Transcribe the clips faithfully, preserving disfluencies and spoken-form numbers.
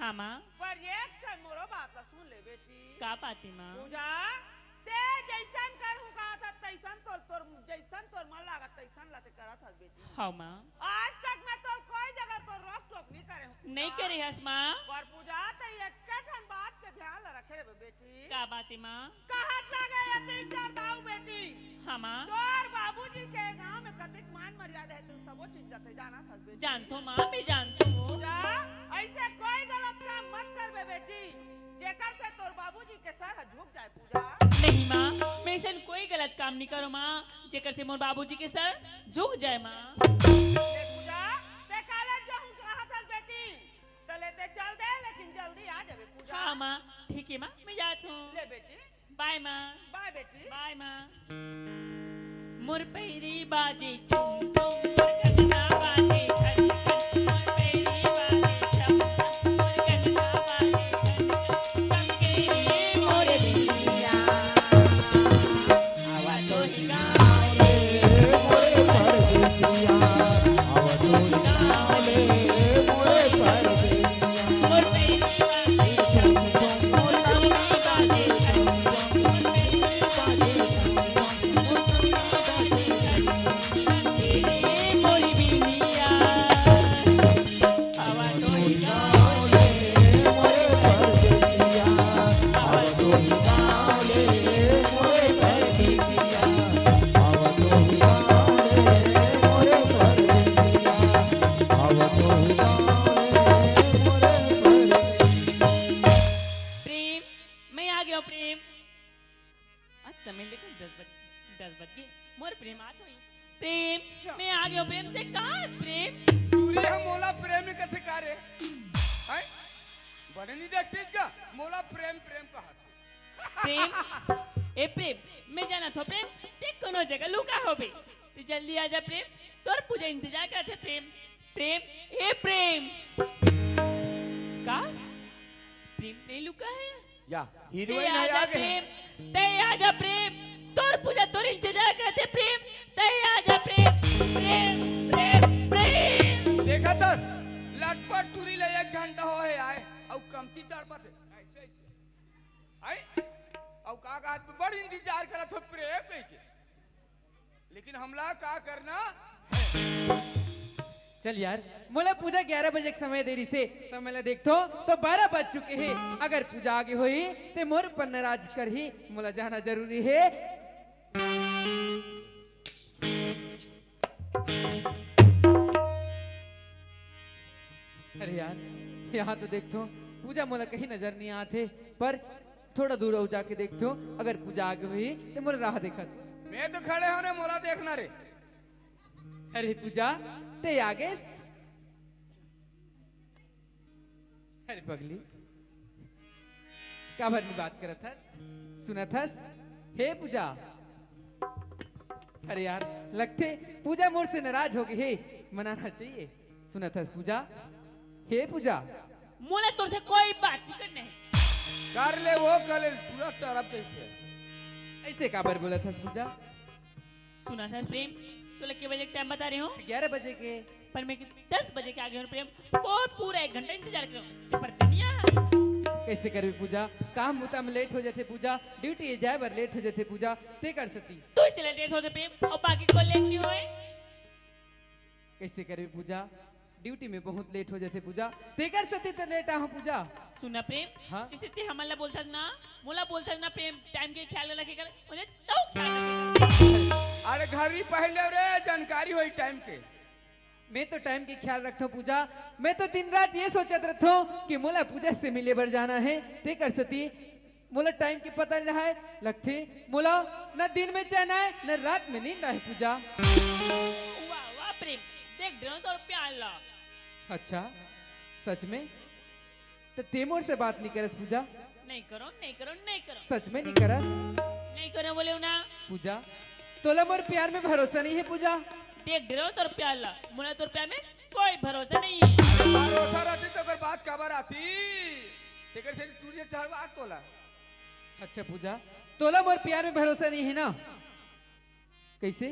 हाँ माँ। पर एक ठन मोरो बात ला सुन ले बेटी। का बात हे माँ? पूजा, ते जैसन करहूँ कहत हस, तैसन तोर, तोर जैसन तोर मन लागत तैसन ला ते करत हस बेटी। हाँ माँ। आज तक मैं तोर कोई जगह तोर रोक टोक नहीं करे हूँ नहीं पूजा। करे हस माँ। पर पूजा, ते एक ठन बात के ध्यान ला रखे रहे बेटी। का बात हे माँ? कहत लागे ये तीन चार दाऊ बेटी। हाँ माँ। तोर बाबूजी के गांव में कतेक मान मर्यादा हे, तू सबो चीज ला ते जानत हस बेटी। जानथो माँ, मैं जानथो। पूजा, ऐसे कोई गलत काम मत करबे बेटी, जेकर से तोर बाबूजी के सर ह झुक जाए पूजा। नहीं माँ, मैं ऐसन कोई गलत काम नहीं करो माँ, जेकर से मोर बाबूजी के सर झुक जाए माँ। ले पूजा, ते कॉलेज जाहूँ कहत हस बेटी, तले ते चल दे, लेकिन जल्दी आ जाबे पूजा। हाँ माँ, ठीक हे माँ, मैं जात हूँ। ले बेटी। बाय माँ। बाय बेटी। बाय माँ। मोर पैरी बाजे छुम छुम, मोर कंगना बाजे खन खन, मोर पैरी बाजे छुम छुम, मोर कंगना बाजे खन खन, चमके रे मोर बिंदिया। आवा तोरी गाँव रे मोरे परदेसिया, आवा तोरी गाँव रे मोरे परदेसिया। प्रेम, मैं आ गया हूँ, प्रेम। आज समय देखो, दस बज, दस बज गए। मोर प्रेम आत होई। प्रेम, मैं आ गया हूँ, प्रेम। ते कहाँ हस, प्रेम? टूरी ह मोला प्रेम कथे का रे? हैं? बने नहीं देखतीस का? मोला प्रेम, प्रेम कहत। प्रेम, ए प्रेम, मैं जानत हों प्रेम, ते कोनो जगह लुका होबे। ते जल्दी आ जा प्रेम, तोर पूजा इंतजार करत हे प्रेम। प्रेम, ए प्रेम। का? प्रेम नहीं लुका है? या, ते हीरोइन आ है जा आगे। प्रेम, ते आ जा प्रेम, तोर पूजा तोर इंतजार करत हे प्रेम, ते आ जा प्रेम, प्रेम, प्रेम, प्रेम। देखत हस, लटपट टूरी ले एक घंटा हो है आए, अउ कमती तड़पत हे। ऐसे, ऐसे। आई? अउ का कहत बड़ इंतजार करत हो प्रेम कहिके। लेकिन हमला का करना? चल यार, मोला पूजा ग्यारह बजे के समय दे रिसे, समय ला देखथों तो बारह बज चुके हे। अगर पूजा आगे होही ते मोर ऊपर नाराज करही, मोला जाना जरूरी हे। अरे यार, यहाँ तो देखथों, पूजा मोला कहीं नजर नहीं आत हे, पर थोड़ा दूर अउ जाके देखथों, अगर पूजा आगे होही ते मोला राह देखा तो। मैं तो खड़े हों रे, मोला देखना रे। अरे पूजा, ते आगे। अरे पगली, काबर नहीं बात करत हस? सुनत हस? हे पूजा। अरे यार, लगथे पूजा मोर से नाराज हो गई हे, मनाना चाहिए। सुनत हस पूजा? हे पूजा। मोला तोर से कोई बात नहीं करना है। कर ले वो कर ले, पूरा तरफ देखते। ऐसे काबर बोलत हस पूजा? सुनत हस प्रेम, तोला के बजे के टाइम बता रहे हों? ग्यारह बजे के। पर मैं दस बजे के आगे हों प्रेम, और पूरा एक घंटा इंतजार करे हों, पर ते नहीं आए। कैसे करबे पूजा, काम बुता में लेट हो जाथे पूजा, ड्यूटी जाए बर लेट हो जाथे पूजा, ते कर सती। तू इसे लेट हो जाथे प्रेम, अउ बाकी कोई लेट नहीं होए। कैसे करबे पूजा, ड्यूटी में बहुत लेट हो जाथे पूजा, तेकर सेती तो लेट आहूं पूजा। सुन ना प्रेम, हाँ? जैसे ते हमन ला बोलथस ना, मोला बोलथस ना प्रेम, टाइम के ख्याल रखे कर, मुझे तो ख्याल रखे कर। अरे घरी पहले रे, जानकारी होई टाइम के। मैं तो टाइम के ख्याल रखथों पूजा, मैं तो दिन रात ये सोचत रखथों कि मोला पूजा से मिले बर जाना है, तेकर सेती मोला टाइम के पता नहीं रहय, लगथे मोला न दिन में चैन आए, न रात में नींद आए पूजा। वाह, वाह प्रेम, देख डरो तोर प्यार ला। अच्छा, सच में? तो ते मोर से बात नहीं करस पूजा? नहीं करो, नहीं करो, नहीं करो। सच में नहीं करस? नहीं करो बोले ना। पूजा, तोला मोर प्यार में भरोसा नहीं है पूजा? देख डरो तोर प्यार ला, मोला तोर प्यार में कोई भरोसा नहीं है। भरोसा रहती तो अगर बात काबर आती? तेकर से तू ये ठहरवा तोला। अच्छा पूजा, तोला मोर प्यार में भरोसा नहीं है ना? कैसे?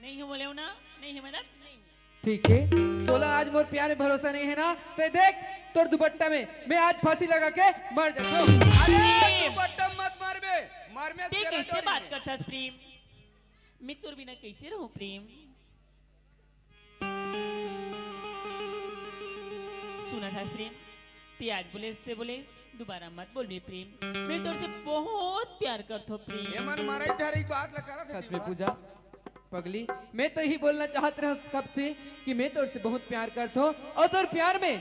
नहीं है बोले ना, नहीं है मतलब नहीं है। ठीक है, तोला आज मोर प्यार में भरोसा नहीं है ना? ते देख, तोर दुपट्टा में मैं आज फांसी लगा के मर जाता हूँ। अरे, दुपट्टा मत मार बे, मार में तें तेरा कैसे डोरी बात में। करथस प्रेम? मैं तोर बिना कैसे रहूं प्रेम? सुनथस प्रेम, तें आज बोले ते बोले, दोबारा मत बोलबे प्रेम। मैं तोर से बहुत प्यार करथों प्रेम। ये मन मारा ही धारी बात ला करत हे सच में प्रेम। पूजा, पगली, मैं तो यही बोलना चाहत रहा कब से कि मैं तोर से बहुत प्यार करथों और तोर प्यार में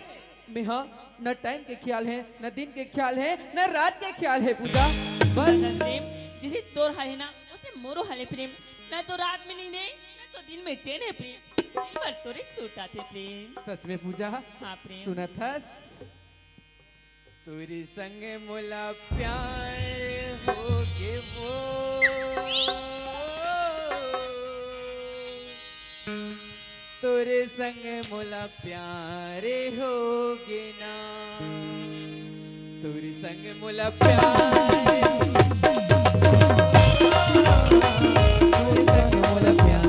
मैं, हाँ, न टाइम के ख्याल है, न दिन के ख्याल है, न रात के ख्याल है पूजा। बस प्रेम, जैसे तोर हाल है ना, वैसे मोरो हाल है प्रेम। ना तो रात में नींद है, ना तो दिन में चैन है प्रेम। पर तोरे सूरत आथे प्रेम। सच में पूजा? हाँ प्रेम। सुनथस? तोरे संग मोला प्यार होगे वो, तोरे संग मोला प्यार होगे ना, तोरे संग मोला प्यार, तोरे संग मोला प्यार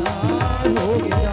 होगे ना।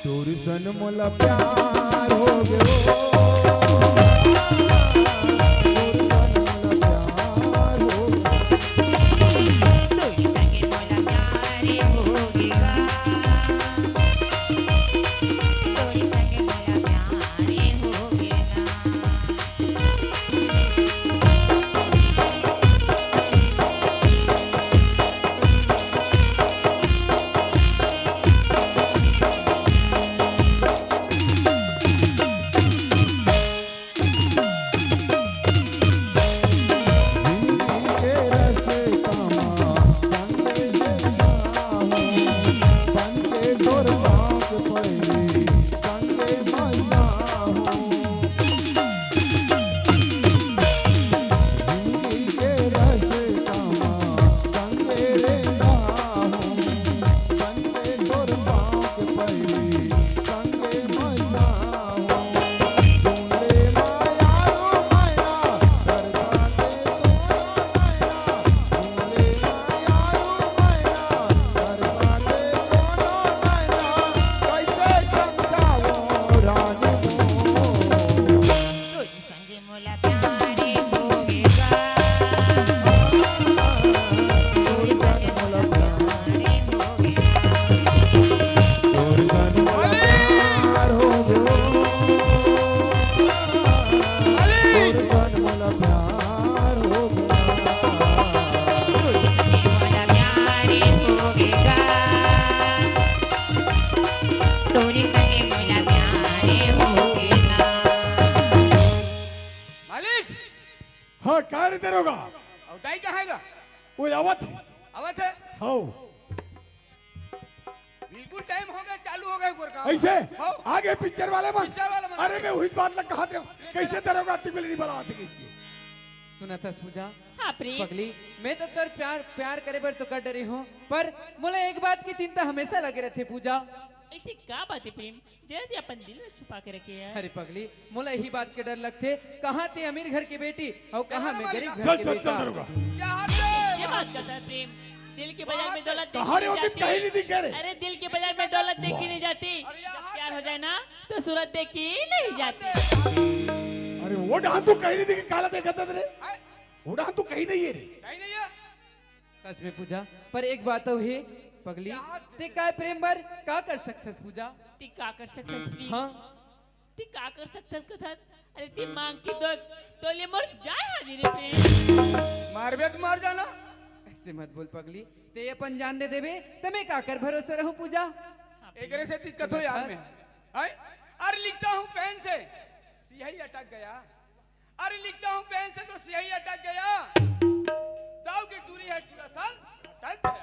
तोर सन मोला प्यार हो गयो। मालिक! हाँ, का रे दरोगा? अउ दाई कहाँ हे गा? वो आवत हे। आवत हे? हाँ। बिल्कुल टाइम हो गया, चालू हो गया गोरका। ऐसे? हाँ। आगे पिक्चर वाले मन। पिक्चर वाले मन। अरे, मैं वही बात लग कहा थे, कैसे दरोगा तिक बेले नहीं बलावत हे? सुनत हस पूजा? हाँ प्रेम। पगली, मैं तो तोर प्यार, प्यार करे बर तो कर डरे हूँ, पर मोला एक बात की चिंता हमेशा लगे रहथे पूजा। ऐसी का बात है प्रेम? जरा दे अपन दिल में छुपा के रखे है। अरे पगली, मोला यही बात के डर लगथे, कहाँ ते अमीर घर के बेटी और कहाँ मैं गरीब घर के बेटा। चल, चल, चल, दरोगा। ये बात करता है प्रेम, दिल के बाजार में दौलत देखी नहीं जाती। अरे दिल के बाजार में दौलत देखी नहीं जाती, जब प्यार हो जाए ना तो सूरत देखी नहीं जाती। अरे वो डहा तू कहीं नहीं देखी, काला देखा था तेरे। वो डहा तू कहीं नहीं है रे। सच में पूजा, पर एक बात तो है पगली, ते काय प्रेम बर का कर सकथस पूजा? ते का कर सकथस प्रेम? हाँ। ते का कर सकथस कथस? अरे ते मांग के तो तोले मोर जाय हाजिर है प्रेम। मारबे तो मार जाना। ऐसे मत बोल पगली, ते अपन जान दे देबे त मैं काकर भरोसा रहूं पूजा? एकरे से दिक्कत हो यार मैं। अरे लिखता हूँ पेन से, सियाही अटक गया। अरे लिखता हूँ पेन से तो सियाही अटक गया। दाव की टूरी है टूरा सन अटक गया।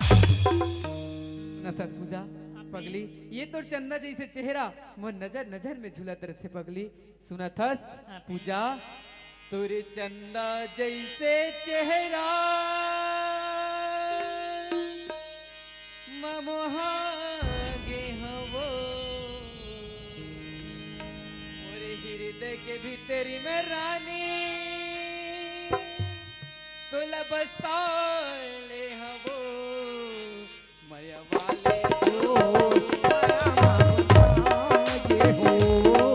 सुनत हस पूजा? पगली, ये तोर चंदा जैसे चेहरा मोर नजर नजर में झूलत रहथे पगली। सुनत हस पूजा? तोरे चंदा जैसे चेहरा ममोहा गे हवो, मोरे हृदय के भीतरी में रानी तोला बसा ले हवो। मया वाले ओ, मया वाले हो।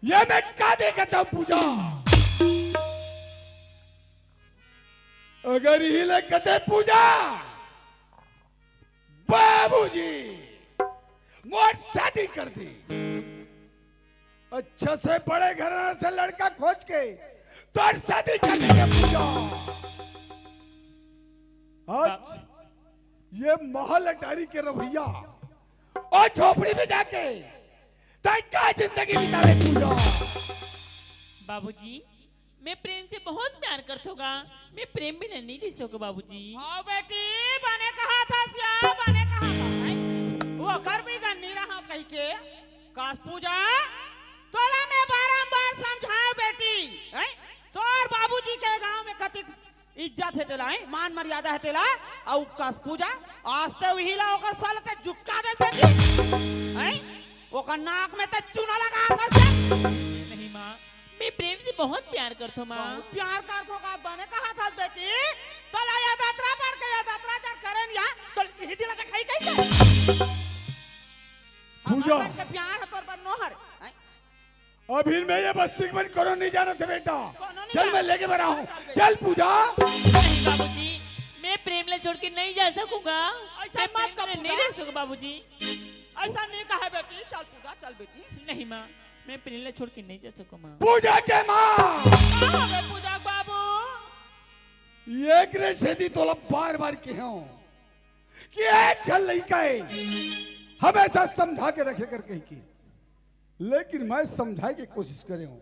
ये मैं का देखत हूँ पूजा? अगर यही ले कते पूजा, बाबूजी मोर शादी कर दी। अच्छा से बड़े घराना से लड़का खोज के तोर शादी कर देंगे पूजा। आज ये महल अटारी के रवैया और झोपड़ी में जाके तय का जिंदगी बितावे पूजा। बाबूजी, मैं प्रेम से बहुत प्यार करथों गा, मैं प्रेम बिना नहीं रह सको बाबूजी। हाँ बेटी, बने कहा था सिया, बने कहा था, हैं? वो कर भी गन्नी रहा कही के, कास पूजा, तोला मैं बारंबार समझाओ बेटी, हैं? तोर बाबूजी के गांव में कतिक इज्जत है तेला, हैं? मान मर्यादा है तेला, अउ कास पूजा, आज ते वही ला ओकर साला ते जुटका दे बेटी, हैं? ओकर नाक में ते चूना लगा था से। नहीं माँ, मैं प्रेम से बहुत प्यार करथों माँ। बहुत प्यार करथों का बने कहा था बेटी, तोला ये यात्रा पढ़ के ये यात्रा जर करेन या, तो यही दिला ते खाई कैसे? पूजा। हमार के प्यार है तोर बर नोहर, हैं? अभी मैं ये बस्ती के मन कोनो नहीं जानत हे बेटा। कोनो नहीं चल, मैं जानत। लेके बरा हूँ। चल बेटा। चल पूजा। नहीं बाबूजी, मैं प्रेम ले छोड़ के नहीं जा सकूंगा। ऐसा मैं मत प्रेम कर ले नहीं पूजा। रह सकूं बाबूजी। ऐसा नहीं कहे बेटी, चल पूजा, चल बेटी। नहीं माँ, मैं प्रेम ले छोड़ के नहीं जा सकूं माँ। पूजा के माँ। का हो गए पूजा बाबू? एक रे छेदी तोला बार बार कहे हूँ कि एक झन लइका हे, हमेशा समझा के रखे कर कही के। लेकिन मैं समझाए के कोशिश करे हूँ,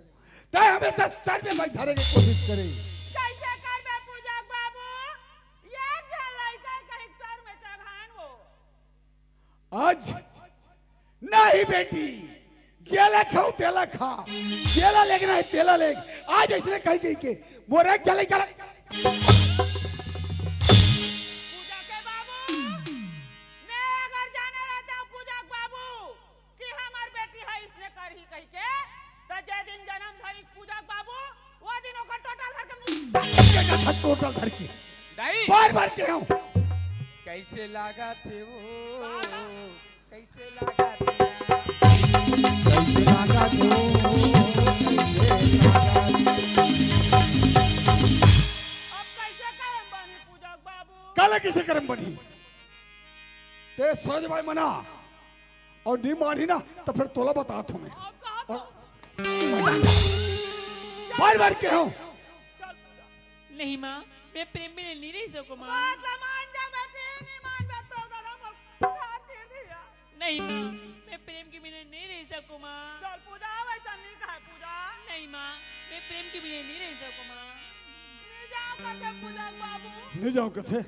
तय हमेशा सर में बैठारे के कोशिश करे। कैसे करबे पूजा बाबू? एक झन लइका कहीं सर में चढ़ान वो। आज नहीं बेटी, जेला खाऊ तेला खा, जेला लेगना हे तेला लेग। आज ऐसने कही कही के मोर एक झन लइका पूजा के बाबू, मैं अगर जाने रहता हूँ पूजा के बाबू कि हमार बेटी है इसने करही कही के, त जे दिन जन्म धरी पूजा के बाबू, वो दिन ओकर टोटल धर के मुंह टोटल धर के दाई। बार बार कहे हूँ। कैसे लागा थे वो? कैसे लागा थे? कैसे लागा थे वो? कैसे लागा थे? कइसे करम बनही? ते सोझ बाय मना, अउ नी मानही ना, त फेर तोला बतात हंव मैं। अउ बार बार केहेंव। नहीं माँ, मैं प्रेम बिना नी रह सकूँ माँ। बात ला मान जा बेटी, नी मानबे त तोर दादा मोर खातिर दिया। नहीं माँ, मैं प्रेम के बिना नी रह सकूँ माँ। चल पूजा, वइसन नी कहय पूजा। नहीं माँ, मैं प्रेम के बिना नी रह सकूँ माँ। नी जांव कथे पूजा के बाबू। नी जांव कथे?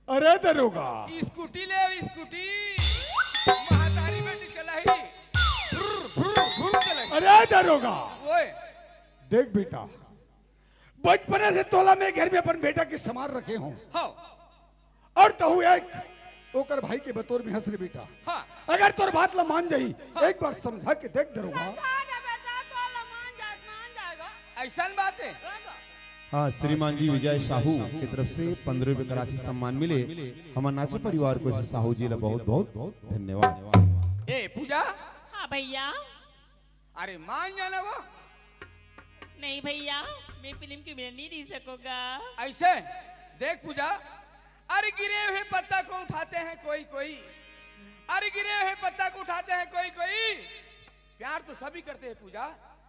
अरे दरोगा। स्कूटी ले, स्कूटी। महतारी बेटी चलाही। भुर्र, भुर्र, भुर्र चलाही। अरे दरोगा। ओए। देख बेटा, बचपने से तोला मैं घर में अपन बेटा के समान रखे हंव। हाँ। अउ तहूँ एक ओकर भाई के बतौर में हंस रे बेटा। हाँ। अगर तोर बात ला मान जाही, हाँ। एक बार समझा के देख दरोगा। समझा दे बेटा, तोला मान जाय, मान जाय गा। अइसन बात हे। हाँ, श्रीमान जी विजय साहू के तरफ से पंद्रह रुपए का राशि सम्मान मिले। हमर नाचे परिवार के ओर से साहू जी ला बहुत बहुत धन्यवाद। ए पूजा। हाँ भइया। अरे मान जा ना वो। नहीं भइया, मैं प्रेम के बिना नी रह सकूँ गा। अइसे देख पूजा, अरे गिरे हुए पत्ता को उठाते हैं कोई कोई, अरे गिरे हुए पत्ता को उठाते हैं कोई कोई। प्यार तो सभी करते हैं पूजा,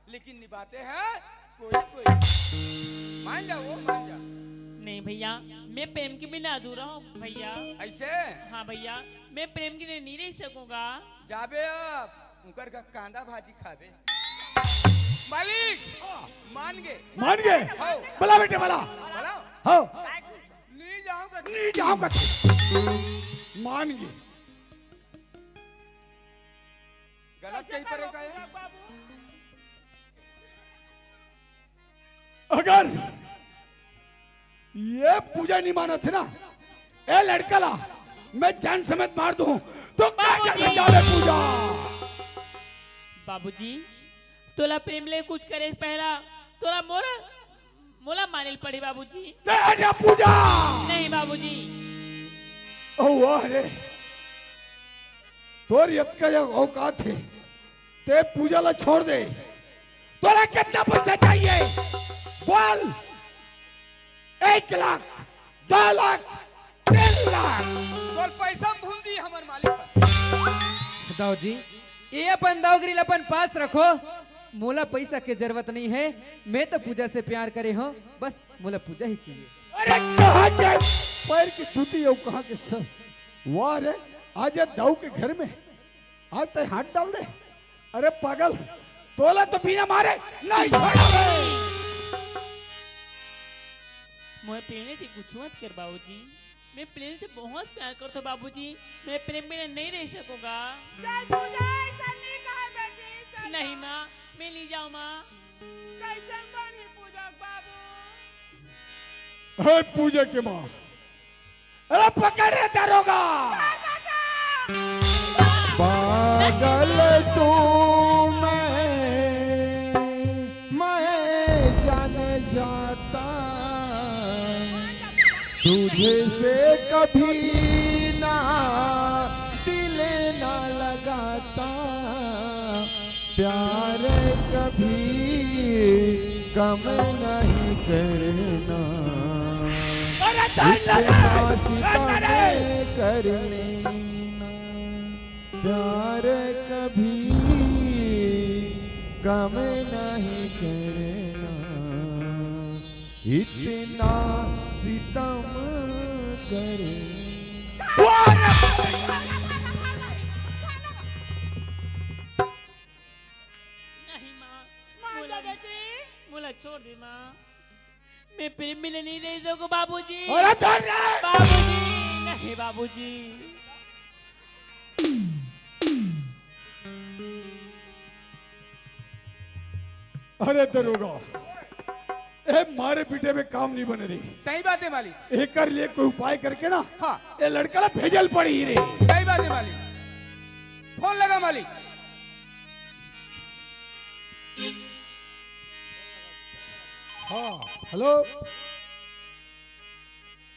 लेकिन निभाते हैं कोई कोई। मान जा वो, मान जा। नहीं भइया, मैं प्रेम के बिना अधूरा हंव भइया। अइसे? हाँ भइया, मैं प्रेम के बिना नी रह सकूँ गा। जाबे अब, उंकर का कांदा भाजी खाबे। मालिक, मान गे। मान गे? हाँ। बला बेटे, बला। बला? हाँ। नी जांव कथे। नी जांव कथे। मान गे। गलत कहीं पर का है? अगर ये पूजा नी मानत हे ना, ए लड़का ला मैं जान समेत मार दूं, तो का बाबूजी। कर जावे पूजा? बाबूजी, तोला प्रेम ले कुछ करे से पहला तोला मोर, मोला मारे ल पड़ी बाबूजी। ते हट जा पूजा। नहीं बाबूजी। ओ वाह रे, तोर यतका या औकात हे, ते पूजा ला छोड़ दे। तोला कितना पैसा चाहिए? बोल। एक लाख, दो लाख, तीन लाख। तोर पैसा भूल दी हमर मालिक। दाऊ जी, ये अपन दाऊगिरी ला अपन पास रखो। मोला पैसा के जरूरत नहीं है, मैं तो पूजा से प्यार करे हूँ, बस मोला पूजा ही चाहिए। अरे कहाँ के पैर की जूती हो, कहाँ के सर? वाह रे, आज ये दाऊ के घर में आज तय हाथ डाल दे। अरे पागल, तोला तो बिना मारे नहीं छोड़ा रे। मोहे प्रेम से कुछ मत कर बाबूजी, मैं प्रेम से बहुत प्यार करता हूँ बाबूजी, मैं प्रेम बिना नहीं रह सकूंगा। चल पूजा, ऐसा नहीं कहा बेटी, चल। नहीं माँ, मैं नहीं जाऊँ माँ। कैसे बनी पूजा बाबू? हे पूजा के माँ, अरे पकड़ रे दरोगा। पागल तू मैं, मैं जान जाता, तुझसे कभी ना दिल ना लगाता, प्यार कभी कम नहीं करना, अरे धन इतना लगा, सितम धन लगा। कर लेना, प्यार कभी कम नहीं करना, इतना सितम कर। नहीं माँ, मान जा मोला, बेटी। मोला छोड़ दे माँ, मैं प्रेम बिना नहीं रह सकूँ बाबूजी। अरे धर रे। बाबूजी, नहीं बाबूजी। अरे दरोगा, ए मारे पीटे में काम नहीं बने रे। सही बात है मालिक। एकर लिए कोई उपाय करके ना, हाँ। ए लड़का ला भेजल पड़ी रे। सही बात है मालिक। फोन लगा मालिक। हाँ, हेलो।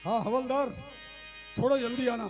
हाँ हवलदार, थोड़ा जल्दी आना।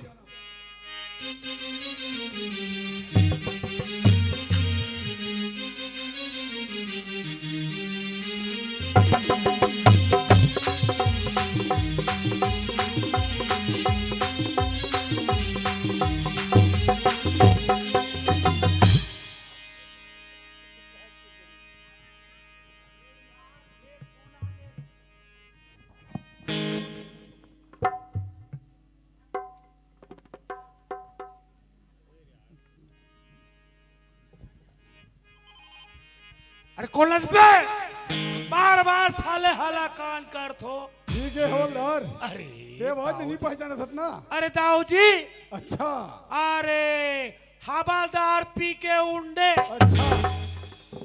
अरे कोलस बे, बार बार साले हलाकान करथो। ठीक है हवलदार। अरे ते आवाज नहीं पहचानत हस ना? अरे दाऊ जी। अच्छा। अरे हवलदार पी के उंडे। अच्छा।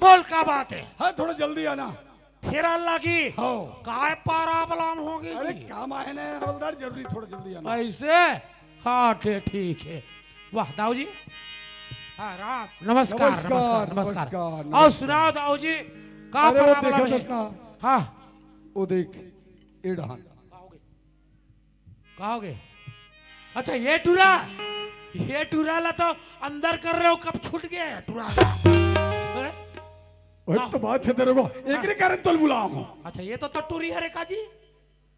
बोल का बात है? हाँ, थोड़ा जल्दी आना। फिर लगी। हाँ। काय problem होगी? अरे काम आए ना हवलदार, जरूरी, थोड़ा जल्दी आना। ऐसे? हाँ, ठीक, ठीक है। वाह दाऊ जी। हाँ राम। नमस्कार, नमस्कार, नमस्कार, नमस्कार। नमस्कार, और नमस्कार। सुनाओ दाऊ जी, का अरे वो problem देखा है? था ना? हाँ। वो देख, ए डहान। का होगे? अच्छा ये टूरा, ये टूरा ला तो अंदर कर रहे हो, कब छूट गया है टूरा ला? हैं? ओए, हाँ। तो बात है तेरे को, एकरे कारण तोल बुलाया हूँ। अच्छा ये तो, तो टूरी है रे काजी।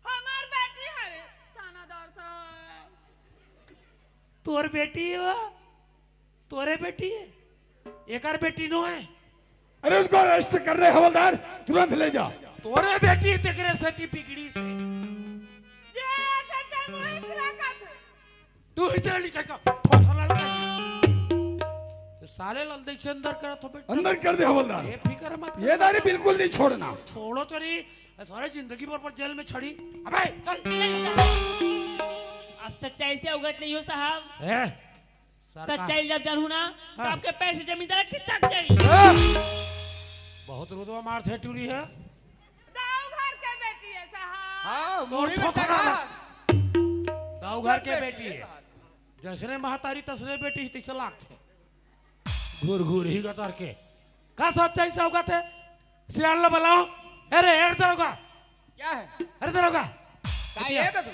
हमार बेटी हरे, थानादार साहब। तोर बेटी है वो? तोरे बेटी है? एकर बेटी नो है? अरे उसको arrest कर रहे हवलदार, तुरंत ले जा। तोरे बेटी तेकरे सेती बिगड़ी से। जे आके ते मोहित रखत। तू ही चली चल का, ठोठा लाल का। ये साले लंदे से अंदर करा तो बेटा। अंदर कर दे हवलदार। ये फिक्र मत कर। ये दारी बिल्कुल नहीं छोड़ना। छोड़ो चोरी, सारे जिंदगी भर पर जेल में छड़ी। अबे चल। अब सच्चाई से अवगत नहीं हो साहब। ए, सरकार। सच्चाई जब जानहू ना, तो हाँ। आपके पैसे जमींदार खिसक जाई। ए, बहुत रुतबा मारथे टूरी है। दाऊ घर के बेटी है साहब। हाँ, तो मुड़ी में ठोकरा चढ़ा। ला। दाऊ घर के बेटी है। जैसने महतारी तैसने बेटी ही तैसे लागथे। घूर घूर ही गतर के। का सच्चाई से अवगत है? सियान ला बुलाओ। अरे, अरे दरोगा। क्या है? अरे दरोगा। का ये तो तू?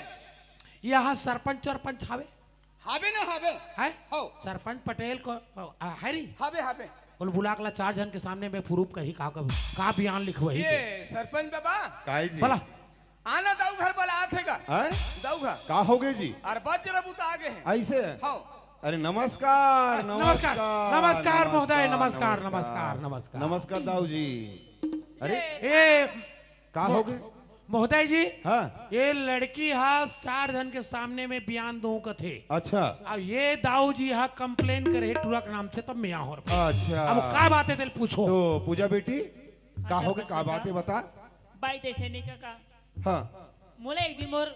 यहाँ सरपंच वरपंच हावे? हावे ना हावे। है? हो। सरपंच पटेल को, आ, है री? हावे, हावे। बोल बुला के ला चार झन के सामने में proof करही का, का, का बयान लिखवाही ये के। सरपंच बाबा। काई जी? बोला। आना दाऊ घर बोला आथे का? हैं? दाऊ घर। का हो गए जी? अरे बजरब उता आगे हैं। ऐसे? हो। अरे नमस्कार, नमस्कार, नमस्कार, नमस्कार महोदय, नमस्कार, नमस्कार, नमस्कार, नमस्कार। नमस्कार दाऊ जी। अरे ए, का हो गए? महोदय जी, हाँ। ये लड़की हा चार झन के सामने में बयान दो कथे। अच्छा। अब ये दाऊ जी हा complain करे हे टूरा के नाम से, तब मैं यहाँ हो रहा। अच्छा। अब का बात है, तेल पूछो। तो पूजा बेटी, का हो गए, का बात है, बता। बाई तैसे नहीं काका। हाँ। मोला एक दिन मोर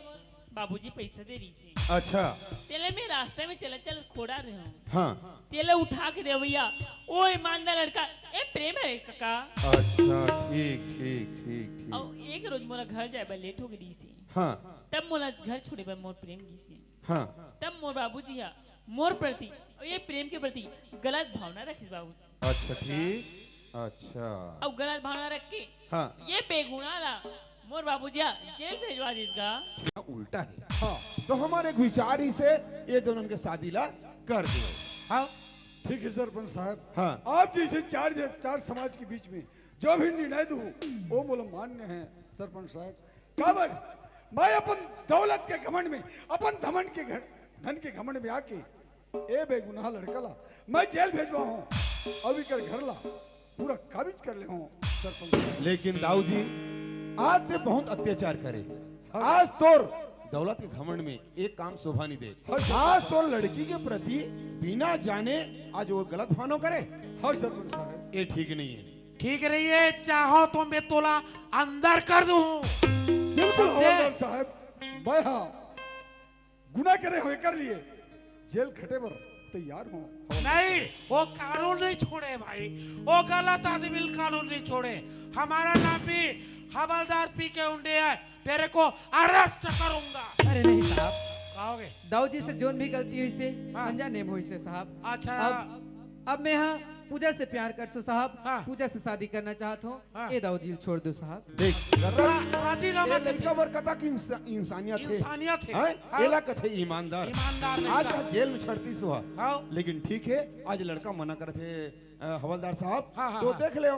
बाबूजी पैसा दे रही से। अच्छा। तेले मैं रास्ता में चलत चलत खोड़ा रहे हूँ। हाँ। तेले उठा के दे भैया, ओ ईमानदार लड़का, ए प्रेम है काका। अच्छा, ठीक, ठीक, ठीक, ठीक। और एक रोज मोला घर जाए बर लेट हो गई से। हाँ। तब मोला घर छोड़े बर मोर प्रेम गी से। हाँ। तब मोर बाबूजी हा मोर प्रति और ये प्रेम के प्रति गलत भावना रखिस बाबू। अच्छा, ठीक। अच्छा। अब गलत भावना रख के हाँ। ये बेगुनाह ला मोर बाबूजी हा जेल भेजवा दिस गा। ना उल्टा है। हाँ। तो हमारे एक विचार ही से ये दोनों के शादी ला कर दो। हाँ। ठीक है सरपंच साहब। हाँ। आप जैसे चार, चार समाज के बीच में जो भी निर्णय दूँ, वो मोला मान्य है सरपंच साहब। काबर मैं अपन दौलत के घमंड में, अपन धमन के घ-, धन के घमंड में आके ए बेगुनाह लड़का ला मैं जेल भेजवा हूँ, अब इकर घर ला पूरा काबिज कर ले हूँ सरपंच। लेकिन दाऊ जी, आज ते बहुत अत्याचार करे। हाँ। आज तोर दौलत के घमंड में एक काम शोभा नहीं दे। हाँ। आज तोर लड़की के प्रति बिना जाने आज वो गलत भावना करे। हाँ सरपंच साहब। ये ठीक नहीं है। ठीक नहीं है, चाहो तो मैं तोला अंदर कर दूँ। बिल्कुल समझे? हवलदार साहब, मैं हाँ गुना करे हुए कर लिए जेल खटे बर तैयार हूँ। नहीं, वो कानून नहीं छोड़े भाई, वो गलत आदमी कानून नहीं छोड़े। हमारा नाम भी हवलदार पी के उंडे है, तेरे को arrest करूंगा। अरे नहीं साहब, कहोगे? दाऊ जी से जोन भी गलती हुई से, हाँ। अनजाने में हुई से साहब। अच्छा। अब, अब मैं हाँ पूजा से प्यार करथों साहब, हाँ। पूजा से शादी करना चाहत हूँ। हाँ। ए दाऊ जी छोड़ दो साहब। देख, रा-, राजीनामा ये लड़का बर कतक इंसा-, इंसानियत है। इंसानियत है। हैं? हाँ। एला कथे ईमानदार। ईमानदार आज लड़का। जेल में छड़तीस हुआ। हाँ। लेकिन ठीक है, आज लड़का मना करत हे, अ, हवलदार साहब, हाँ, हाँ, तो हाँ। देख ले।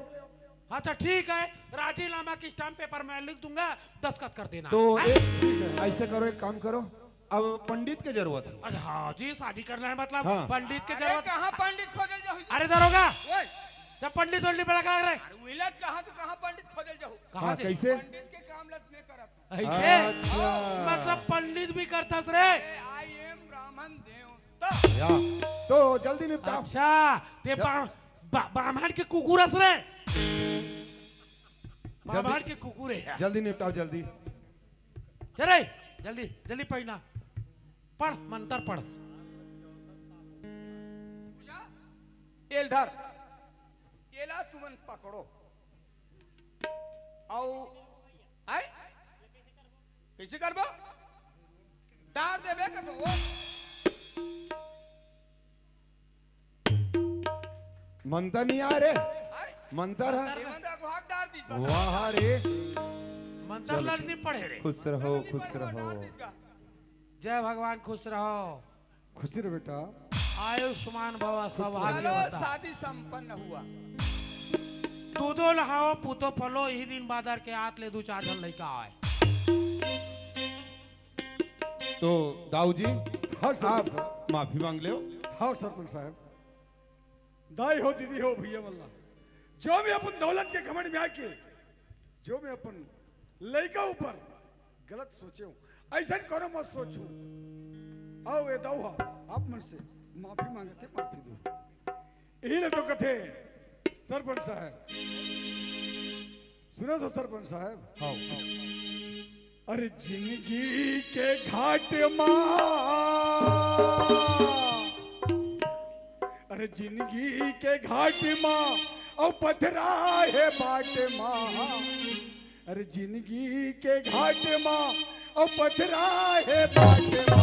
अच्छा ठीक है, राजीनामा की stamp paper मैं लिख दूंगा, दस्तखत कर देना। तो हैं? एक, ऐसे करो, एक काम करो, अब पंडित के जरूरत है। अरे हाँ जी, शादी करना है मतलब हाँ। पंडित के अरे जरूरत। कहाँ पंडित खोजल जाहू? अरे दरोगा, ओए। जब पंडित वंडित बड़ा करा रहे। अरे उइला कहाँ तो कहाँ पंडित खोजल जाहू? कहाँ हाँ, से? कैसे? पंडित के काम लत में करत हूँ। ऐसे? अच्छा। मतलब पंडित भी करता रे। अरे I am ब्राह्मण देवता। या, तो जल्दी निपटाओ। अच्छा, ते जा। ब्रा-, ब्रा-, ब्राह्मण के कुकुर हस रे। जल्दी। बाहर के कुकुर है यार। जल्दी निपटाओ, जल्दी। चल रे, जल्दी, जल्दी पढ़ना। पढ़, मंत्र पढ़। एल धर। एला तुमन पकड़ो। अउ, आय? कइसे करबो? डार देबे कथो। मंतर नहीं आ रे। आय? मंतर है। एमन तो अगुहाक डार दीस बा। वाह रे। मंतर चलो। लड़ नहीं पढ़े रे। खुश रहो, खुश रहो। डार दीस का। जय भगवान, खुश रहो। खुशी रहो बेटा। आयुष्मान भव, सौभाग्य चलो, बता। शादी संपन्न हुआ। दूधो नहाओ, पूतो फलो, इही दिन बादर के आत ले दू चार झन लइका आए। तो दाऊ जी, हाँ, सरपंच आप साहब। माफी मांग लो। हाँ, सरपंच साहब। दाई हो, दीदी हो, भैया मल्ला, जो मैं अपन दौलत के घमंड में आके, जो मैं अपन लइका ऊपर गलत सोचे हूँ, अइसन कोनो मत सोचू। अउ ए दऊ हा, आप मन से माफी मांगत हे, माफी दो। यही ले तो कथे सरपंच साहब। सुनो तो सरपंच साहब। हाँ। अरे जिंदगी के घाट मा, अरे जिंदगी के घाट मा, अउ पथरा हे बाट मा। अरे जिंदगी के घाट मा, अउ पथरा हे बाट मा।